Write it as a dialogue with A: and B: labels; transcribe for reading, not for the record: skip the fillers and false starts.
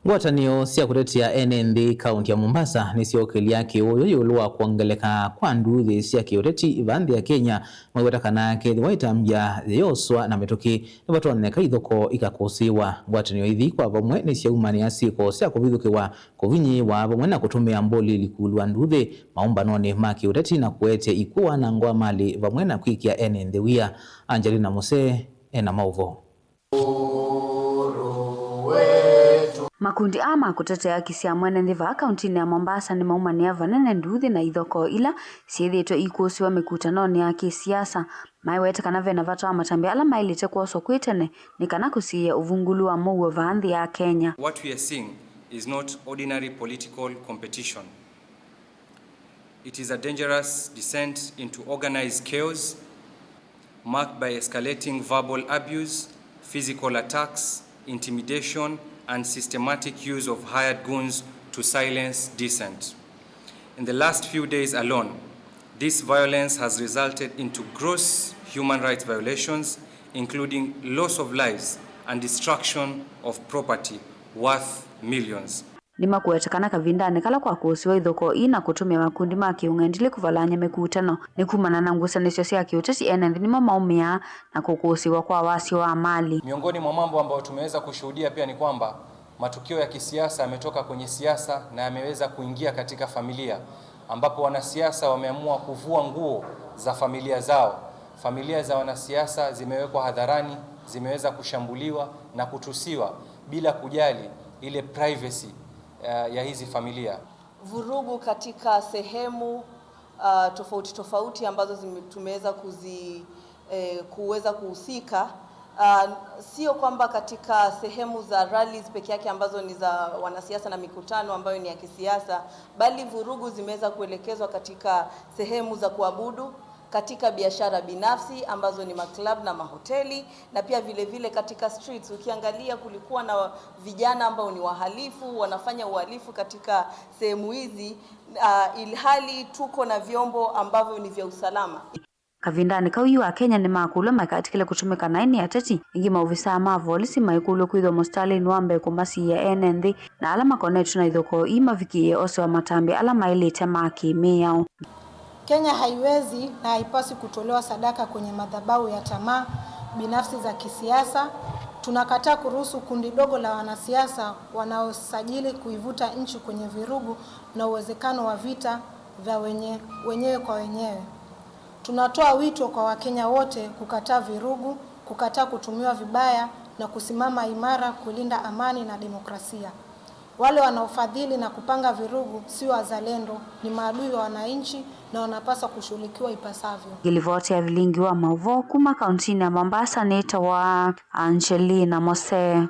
A: Ngwatanio sya kutetea ene nthi kaunti ya Mombasa nisyokelya kiuyu yiulu wa kwongeleka kwa nduthi sya kiuteti va nthi ya Kenya, maiweta kana kethiwa itambya yiyoswa na mituki nivatonyeka ithoko ikakusiwa. Ngwatanio ithi kwa vamwe nisyaumania syiko sya kuvithukiwa, kuvinyiwa vamwe na kutumia mboli likulwa nduthi maumbanoni ma kiuteti na kuete ikuwa na ngwa mali vamwe na kwikia ene nthi wia. Angelina Muse ena mauvo.
B: Makundi aa ma kutetea haki sya mwene nthi vaa kaunti ya Mombasa nimaumania vanene nduthi na ithokoo ila syithiitwe ikusiwa mikutanoni ya kisiasa. Maiweta kana vena vata wa matambya ala mailite kwoswa kwi tene ni kana kusiia uvungulu wa muuo vaa nthi ya Kenya.
C: What we are seeing is not ordinary political competition. It is a dangerous descent into organized chaos marked by escalating verbal abuse, physical attacks, intimidation, and systematic use of hired goons to silence dissent. In the last few days alone, this violence has resulted into gross human rights violations, including loss of lives and destruction of property worth millions.
B: Nimakuwetekana kavindani kala kwa kuusiwa ithoko ii na kutumia makundi ma kiung'endile kuvalanya mikutano ni kumana na ngusanisyo sya kiuteti ene nthi nimo maumia na kukusiwa kwa wasio wa mali.
C: Miongoni mwa mambo ambayo tumeweza kushuhudia pia ni kwamba matukio ya kisiasa yametoka kwenye siasa na yameweza kuingia katika familia, ambapo wanasiasa wameamua kuvua nguo za familia zao. Familia za wanasiasa zimewekwa hadharani, zimeweza kushambuliwa na kutusiwa bila kujali ile privacy ya hizi familia.
D: Vurugu katika sehemu tofauti tofauti ambazo tumeweza kuweza kuhusika, sio kwamba katika sehemu za rallies peke yake ambazo ni za wanasiasa na mikutano ambayo ni ya kisiasa, bali vurugu zimeweza kuelekezwa katika sehemu za kuabudu, katika biashara binafsi ambazo ni maklab na mahoteli, na pia vile vile katika streets. Ukiangalia kulikuwa na vijana ambao ni wahalifu wanafanya uhalifu katika sehemu hizi, ilhali tuko na vyombo ambavyo ni vya usalama.
B: Kavindani kau yu Akenya nimakulwa maikatikile kutumika nai ni ateti ingi maofisa ma volisi maikulwe kwithwa mustalini wa mbee kumasiia ene nthi na ala makonetwe na ithokoo ii mavikiie osewa matambya ala mailite ma kimiao.
E: Kenya haiwezi na haipaswi kutolewa sadaka kwenye madhabahu ya tamaa binafsi za kisiasa. Tunakataa kuruhusu kundi dogo la wanasiasa wanaosajili kuivuta nchi kwenye virugu na uwezekano wa vita vya wenyewe kwa wenyewe. Tunatoa wito kwa Wakenya wote kukataa virugu, kukataa kutumiwa vibaya na kusimama imara kulinda amani na demokrasia. Wale wanaofadhili na kupanga virugu si wazalendo, ni maadui wa wananchi na wanapaswa kushughulikiwa ipasavyo.
B: Ngilivoti ya vilingi wa mauvo kuma kauntini ya Mombasa nitawa Angelina Mose.